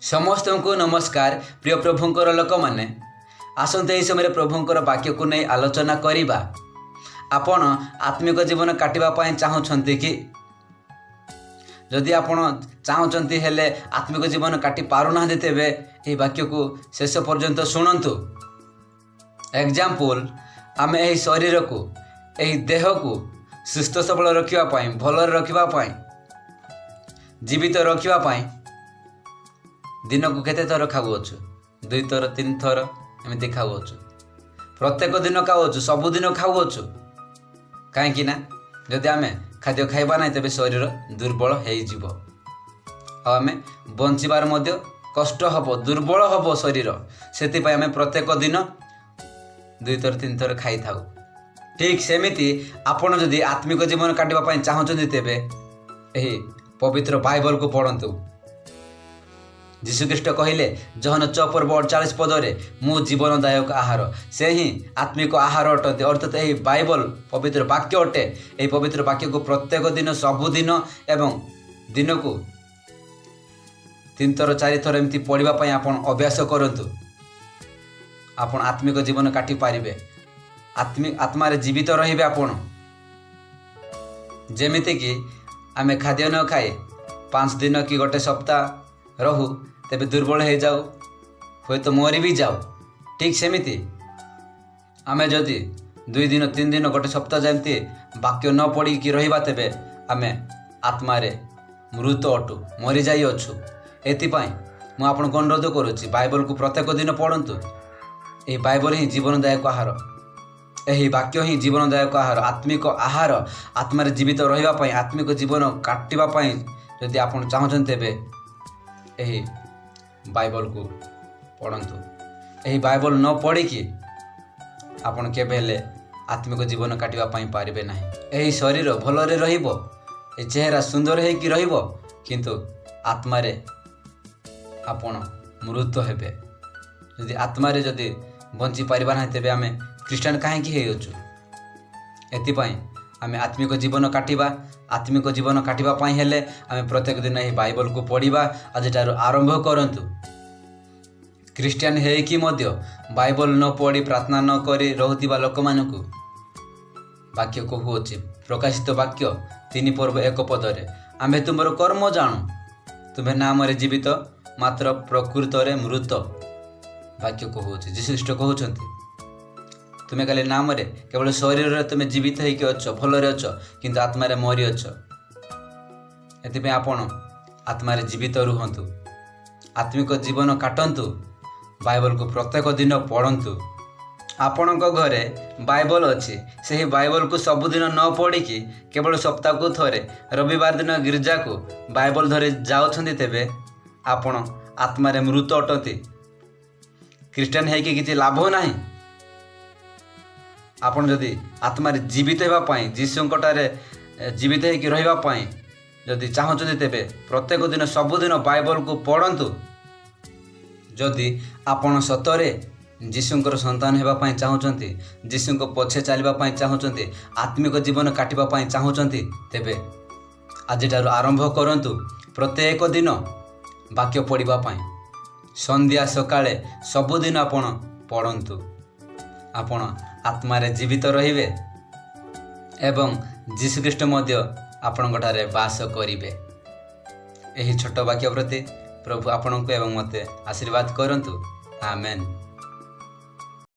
ସମସ୍ତଙ୍କୁ ନମସ୍କାର। ପ୍ରିୟ ପ୍ରଭୁଙ୍କର ଲୋକମାନେ, ଆସନ୍ତୁ ଏହି ସମୟରେ ପ୍ରଭୁଙ୍କର ବାକ୍ୟକୁ ନେଇ ଆଲୋଚନା କରିବା। ଆପଣ ଆତ୍ମିକ ଜୀବନ କାଟିବା ପାଇଁ ଚାହୁଁଛନ୍ତି କି? ଯଦି ଆପଣ ଚାହୁଁଛନ୍ତି, ହେଲେ ଆତ୍ମିକ ଜୀବନ କାଟି ପାରୁନାହାନ୍ତି, ତେବେ ଏହି ବାକ୍ୟକୁ ଶେଷ ପର୍ଯ୍ୟନ୍ତ ଶୁଣନ୍ତୁ। ଏକ୍ଜାମ୍ପଲ୍, ଆମେ ଏହି ଶରୀରକୁ, ଏହି ଦେହକୁ ସୁସ୍ଥ ସବଳ ରଖିବା ପାଇଁ, ଭଲରେ ରଖିବା ପାଇଁ, ଜୀବିତ ରଖିବା ପାଇଁ ଦିନକୁ କେତେ ଥର ଖାଉଅଛୁ? ଦୁଇଥର, ତିନି ଥର ଏମିତି ଖାଉଅଛୁ। ପ୍ରତ୍ୟେକ ଦିନ ଖାଉଅଛୁ, ସବୁଦିନ ଖାଉଅଛୁ। କାହିଁକି ନା ଯଦି ଆମେ ଖାଦ୍ୟ ଖାଇବା ନାହିଁ, ତେବେ ଶରୀର ଦୁର୍ବଳ ହେଇଯିବ ଆଉ ଆମେ ବଞ୍ଚିବାର ମଧ୍ୟ କଷ୍ଟ ହେବ, ଦୁର୍ବଳ ହେବ ଶରୀର। ସେଥିପାଇଁ ଆମେ ପ୍ରତ୍ୟେକ ଦିନ ଦୁଇଥର, ତିନିଥର ଖାଇଥାଉ। ଠିକ୍ ସେମିତି ଆପଣ ଯଦି ଆତ୍ମିକ ଜୀବନ କାଟିବା ପାଇଁ ଚାହୁଁଛନ୍ତି, ତେବେ ଏହି ପବିତ୍ର ବାଇବଲକୁ ପଢ଼ନ୍ତୁ। ଯୀଶୁଖ୍ରୀଷ୍ଟ କହିଲେ ଯୋହନ 6 ପର୍ବ 48 ପଦରେ, "ମୁଁ ଜୀବନଦାୟକ ଆହାର।" ସେ ହିଁ ଆତ୍ମିକ ଆହାର ଅଟନ୍ତି, ଅର୍ଥାତ୍ ଏହି ବାଇବଲ ପବିତ୍ର ବାକ୍ୟ ଅଟେ। ଏହି ପବିତ୍ର ବାକ୍ୟକୁ ପ୍ରତ୍ୟେକ ଦିନ, ସବୁଦିନ ଏବଂ ଦିନକୁ ତିନିଥର, ଚାରିଥର ଏମିତି ପଢ଼ିବା ପାଇଁ ଆପଣ ଅଭ୍ୟାସ କରନ୍ତୁ। ଆପଣ ଆତ୍ମିକ ଜୀବନ କାଟିପାରିବେ, ଆତ୍ମାରେ ଜୀବିତ ରହିବେ ଆପଣ। ଯେମିତିକି ଆମେ ଖାଦ୍ୟ ନ ଖାଇ 5 ଦିନ କି ଗୋଟେ ସପ୍ତାହ ରହୁ, ତେବେ ଦୁର୍ବଳ ହେଇଯାଉ, ହୁଏତ ମରି ବି ଯାଉ। ଠିକ୍ ସେମିତି ଆମେ ଯଦି 2 ଦିନ, 3 ଦିନ, ଗୋଟେ ସପ୍ତାହ ଯେମିତି ବାକ୍ୟ ନ ପଢ଼ିକି ରହିବା, ତେବେ ଆମେ ଆତ୍ମାରେ ମୃତ ଅଟୁ, ମରିଯାଇଅଛୁ। ଏଥିପାଇଁ ମୁଁ ଆପଣଙ୍କୁ ଅନୁରୋଧ କରୁଛି, ବାଇବଲକୁ ପ୍ରତ୍ୟେକ ଦିନ ପଢ଼ନ୍ତୁ। ଏହି ବାଇବଲ ହିଁ ଜୀବନଦାୟକ ଆହାର। ଏହି ବାକ୍ୟ ହିଁ ଜୀବନଦାୟକ ଆହାର, ଆତ୍ମିକ ଆହାର। ଆତ୍ମାରେ ଜୀବିତ ରହିବା ପାଇଁ, ଆତ୍ମିକ ଜୀବନ କାଟିବା ପାଇଁ ଯଦି ଆପଣ ଚାହୁଁଛନ୍ତି, ତେବେ ଏହି ବାଇବଲକୁ ପଢ଼ନ୍ତୁ। ଏହି ବାଇବଲ ନ ପଢ଼ିକି ଆପଣ କେବେ ହେଲେ ଆତ୍ମିକ ଜୀବନ କାଟିବା ପାଇଁ ପାରିବେ ନାହିଁ। ଏହି ଶରୀର ଭଲରେ ରହିବ, ଏ ଚେହେରା ସୁନ୍ଦର ହେଇକି ରହିବ, କିନ୍ତୁ ଆତ୍ମାରେ ଆପଣ ମୃତ ହେବେ। ଯଦି ଆତ୍ମାରେ ଯଦି ବଞ୍ଚି ପାରିବା ନାହିଁ, ତେବେ ଆମେ ଖ୍ରୀଷ୍ଟିଆନ କାହିଁକି ହେଇଅଛୁ? ଏଥିପାଇଁ ଆମେ ଆତ୍ମିକ ଜୀବନ କାଟିବା। ଆତ୍ମିକ ଜୀବନ କାଟିବା ପାଇଁ ହେଲେ ଆମେ ପ୍ରତ୍ୟେକ ଦିନ ଏହି ବାଇବଲକୁ ପଢ଼ିବା। ଆଜିଠାରୁ ଆରମ୍ଭ କରନ୍ତୁ। ଖ୍ରୀଷ୍ଟିଆନ ହେଇକି ମଧ୍ୟ ବାଇବଲ ନ ପଢ଼ି, ପ୍ରାର୍ଥନା ନ କରି ରହୁଥିବା ଲୋକମାନଙ୍କୁ ବାକ୍ୟ କହୁଅଛି, ପ୍ରକାଶିତ ବାକ୍ୟ 3 ପର୍ବ 1 ପଦରେ, "ଆମ୍ଭେ ତୁମର କର୍ମ ଜାଣୁ, ତୁମ୍ଭେ ନାମରେ ଜୀବିତ, ମାତ୍ର ପ୍ରକୃତରେ ମୃତ।" ବାକ୍ୟ କହୁଅଛି, ଯୀଶୁଖ୍ରୀଷ୍ଟ କହୁଛନ୍ତି, ତୁମେ ଖାଲି ନାମରେ, କେବଳ ଶରୀରରେ ତୁମେ ଜୀବିତ ହେଇକି ଅଛ, ଭଲରେ ଅଛ, କିନ୍ତୁ ଆତ୍ମାରେ ମରିଅଛ। ଏଥିପାଇଁ ଆପଣ ଆତ୍ମାରେ ଜୀବିତ ରୁହନ୍ତୁ, ଆତ୍ମିକ ଜୀବନ କାଟନ୍ତୁ, ବାଇବଲକୁ ପ୍ରତ୍ୟେକ ଦିନ ପଢ଼ନ୍ତୁ। ଆପଣଙ୍କ ଘରେ ବାଇବଲ ଅଛି, ସେହି ବାଇବଲକୁ ସବୁଦିନ ନ ପଢ଼ିକି କେବଳ ସପ୍ତାହକୁ ଥରେ ରବିବାର ଦିନ ଗିର୍ଜାକୁ ବାଇବଲ ଧରି ଯାଉଛନ୍ତି, ତେବେ ଆପଣ ଆତ୍ମାରେ ମୃତ ଅଟନ୍ତି। ଖ୍ରୀଷ୍ଟିଆନ ହେଇକି କିଛି ଲାଭ ନାହିଁ। ଆପଣ ଯଦି ଆତ୍ମାରେ ଜୀବିତ ହେବା ପାଇଁ, ଯୀଶୁଙ୍କଠାରେ ଜୀବିତ ହେଇକି ରହିବା ପାଇଁ ଯଦି ଚାହୁଁଛନ୍ତି, ତେବେ ପ୍ରତ୍ୟେକ ଦିନ, ସବୁଦିନ ବାଇବଲକୁ ପଢ଼ନ୍ତୁ। ଯଦି ଆପଣ ସତରେ ଯୀଶୁଙ୍କର ସନ୍ତାନ ହେବା ପାଇଁ ଚାହୁଁଛନ୍ତି, ଯୀଶୁଙ୍କ ପଛେ ଚାଲିବା ପାଇଁ ଚାହୁଁଛନ୍ତି, ଆତ୍ମିକ ଜୀବନ କାଟିବା ପାଇଁ ଚାହୁଁଛନ୍ତି, ତେବେ ଆଜିଠାରୁ ଆରମ୍ଭ କରନ୍ତୁ ପ୍ରତ୍ୟେକ ଦିନ ବାକ୍ୟ ପଢ଼ିବା ପାଇଁ। ସନ୍ଧ୍ୟା, ସକାଳେ ସବୁଦିନ ଆପଣ ପଢ଼ନ୍ତୁ। ଆପଣ ଆତ୍ମାରେ ଜୀବିତ ରହିବେ ଏବଂ ଯୀଶୁଖ୍ରୀଷ୍ଟ ମଧ୍ୟ ଆପଣଙ୍କଠାରେ ବାସ କରିବେ। ଏହି ଛୋଟ ବାକ୍ୟ ପ୍ରତି ପ୍ରଭୁ ଆପଣଙ୍କୁ ଏବଂ ମୋତେ ଆଶୀର୍ବାଦ କରନ୍ତୁ। ଆମେନ୍।